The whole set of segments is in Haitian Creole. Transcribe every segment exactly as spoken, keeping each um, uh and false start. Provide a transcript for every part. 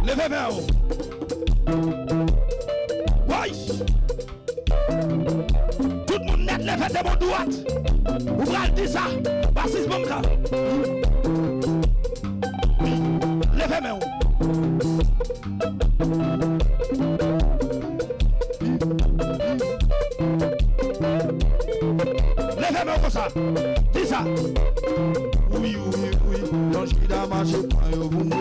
Leve men w. Woy! Tout moun nèt leve de men w dwat. Ou pral di sa. Basis ban m sa. Leve men w. Leve men w konsa. Di sa. Wi, wi, wi. Yon Jida mache pran yo pou mwen.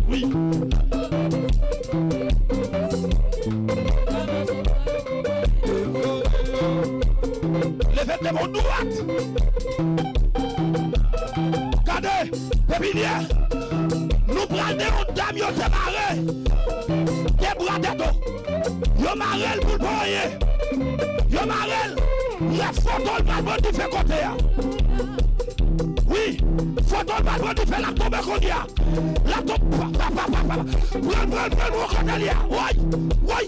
Wi. Leve de men w dwat. Gade, Pepinye, nou pral de yon dam yo te mare de bra de do. Yo mare l pou l pa anyen. Yo mare l. Rès foto l pral pran dife kote a. Wi, foto l pral pran dife, l ap tonbe kounye a. L ap tonbe, pa, pa, pa, pa, pa. Pran l, pran l, pran l, woy kote li a. Woy, woy,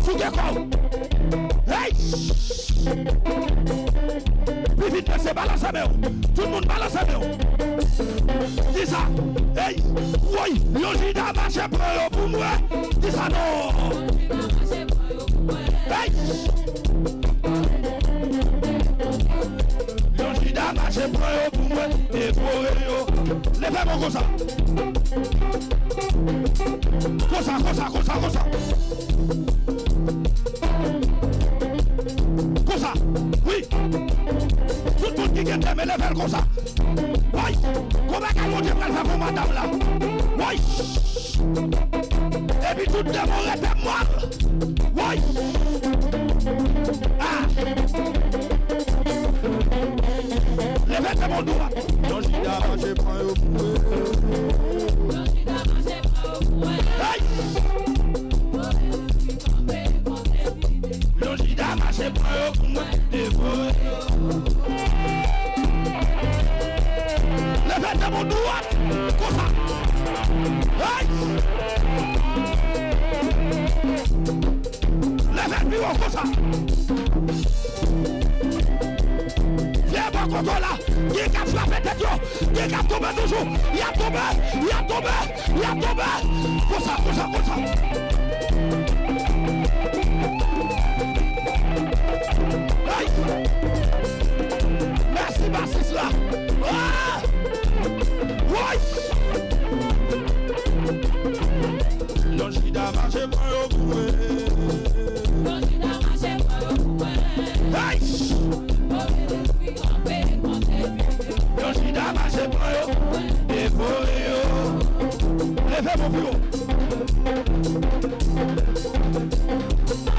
fouke kò w. Hey! Pi vit, mesye, balanse men w. Tout moun balanse men w. Di sa. Hey! Woy! Yon Jida mache pran yo pou mwen. Di sa non. Hey! Yon Jida mache pran yo pou mwen. Devore yo. Leve men w konsa. Konsa, konsa, konsa, konsa. Konsa. Wi. Tout moun ki gen de men, leve l konsa. Woy. Gwo bagay Bondye pral fè pou madanm la. Woy. Epi tout demon rete mòl. Woy. Ah. Leve de men w dwat. Yon Jida mache pran yo pou mwen. Hey! Yon Jida mache pran yo pou mwen, devore yo. Leve de men w dwat, konsa. Hey! Leve l pi wo konsa. Vye bò kote w la. Gen k ap frape tèt yo. Gen k ap tonbe toujou. Y ap tonbe. Y ap tonbe. Y ap tonbe. Konsa, konsa, konsa. Ay! Mèsi, basis la. Ah! Woy! Yon Jida mache pran yo pou mwen. Yon Jida mache pran yo pou mwen. Hey! Yon Jida mache pran yo, devore yo. Leve men w pi wo.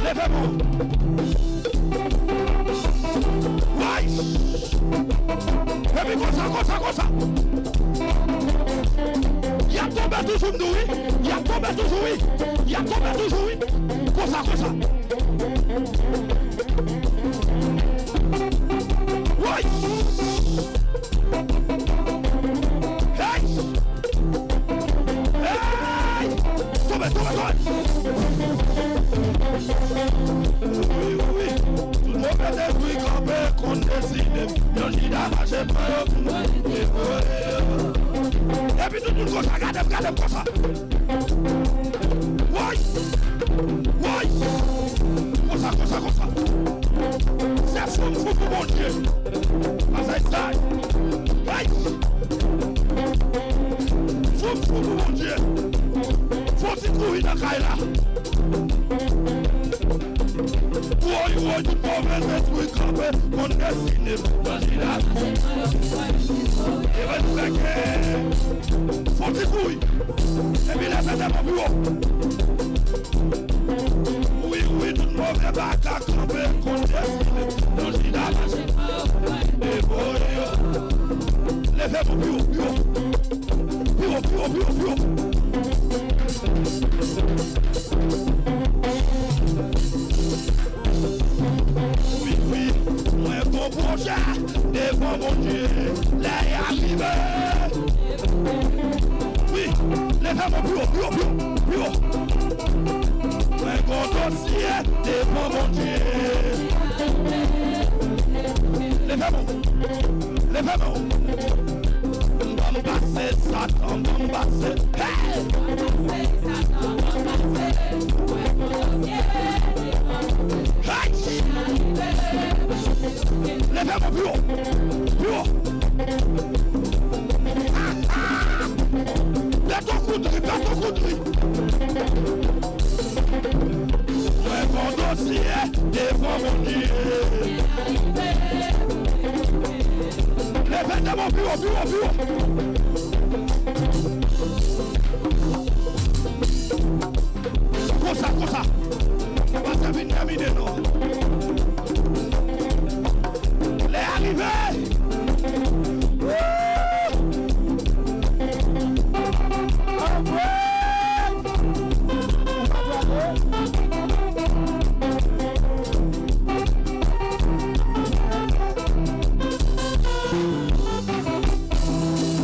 Leve men w. Woy! Epi konsa, konsa, konsa. Y ap tonbe toujou, m di w wi. Y ap tonbe toujou, wi. Y ap tonbe toujou, wi. Konsa, konsa. Woy! Hey! Hey! Tonbe, tonbe, tonbe! Wi, wi, wi. Tout move lespri kanpe kont destine m. Yon Jida mache pran yo pou mwen. Epi tout moun konsa, gade m, gade m konsa. Woy! Woy! Konsa, konsa, konsa. Se fou m fou pou Bondye. Pase sa. Hey! Fou m fou pou Bondye. Fò ti kouri nan kay la. Woy, woy, tout move lespri kanpe kont destine m. Yon Jida. Evanjil Bèke. Fò ti kouri. Epi leve tèt ou pi wo. Wi, wi, tout move bagay kanpe kont destine m. Yon Jida mache devore yo. Leve men w pi wo, pi wo. Pi wo, pi wo, pi wo, pi wo. Wi, wi, mwen gon pwojè devan Bondye, lè a rive. Wi, leve men w pi wo, pi wo, pi wo, pi wo. Mwen gon dosye devan Bondye. Leve men w, leve men w. Ban m pase. Se Satan ban m pase. Hey! Hey! Leve men w pi wo. Pi wo. Pete yon kout ri, pete yon kout ri. Mwen gon dosye devan Bondye. Leve men w pi wo, pi wo, pi wo. Konsa, konsa. Pastè vin tèmine non. Lè a rive. Woo! Anmwey! Ou pa prale?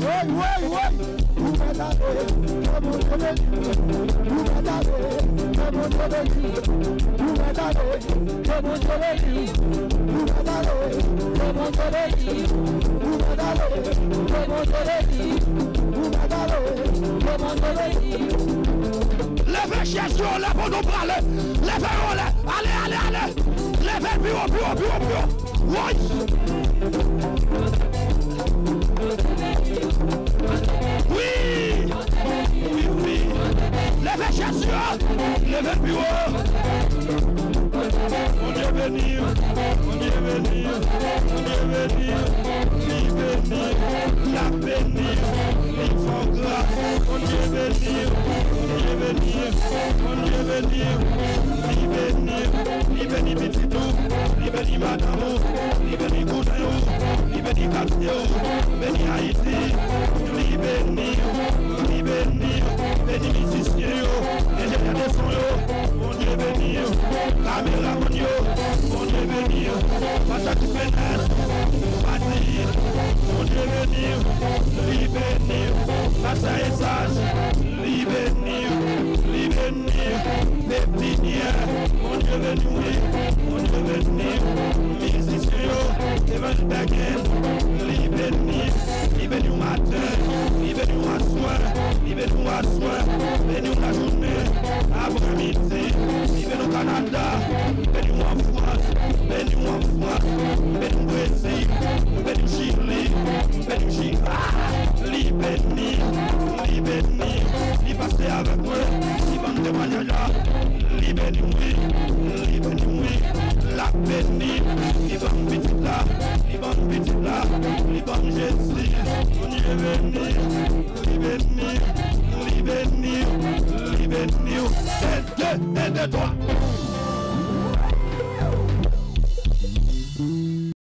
Woy, woy, woy! Ou mèt ale, ke Bondye beni w. Ou mèt ale, ke Bondye beni w. Ou mèt ale, ke Bondye beni w. Ou mèt ale, ke Bondye beni w. Ou mèt ale, ke Bondye beni w. Ou mèt ale, ke Bondye beni w. Leve chèz yo anlè pandan w prale. Leve yo anlè. Ale, ale, ale. Leve l pi wo, pi wo, pi wo, pi wo. Woy! Wi! Wi, wi. Leve chèz yo! Leve l pi wo! Bondye beni w! Bondye beni w! Bondye beni w! Li beni w! L ap beni w! Li fè w gras! Bondye beni w! Bondye beni w! Bondye beni w! Li beni w! Li beni pitit ou, li beni madanm ou, li beni kouzen ou, li beni katye ou, beni Ayiti, li beni w, li beni w, beni mizisyen yo, enjenyè de son yo, Bondye beni w, kameramann yo, Bondye beni w, pastè Kris Menès, Fazi, Bondye beni w, li beni w, pastè Esaj, li beni w, li beni w. Pepiniè, Bondye beni w, wi, Bondye beni w. Mizisyen yo, Evanjil Bègen, li beni w, li beni w maten, li beni w aswè, li beni w aswè, beni w lajounen, aprèmidi, li beni w Kanada, beni w an Frans, beni w an Frans, beni w Brezil, beni w Chili, beni w Chili. Ah! Li beni, li beni, li pase avèk mwen, li ban m temwayaj la. Li beni m wi, li beni m wi, l ap beni m, li ban m pitit la, li ban m pitit la, li ban m Jezi. Bondye beni, li beni, li beni, li beni. Se de, en, de, twa.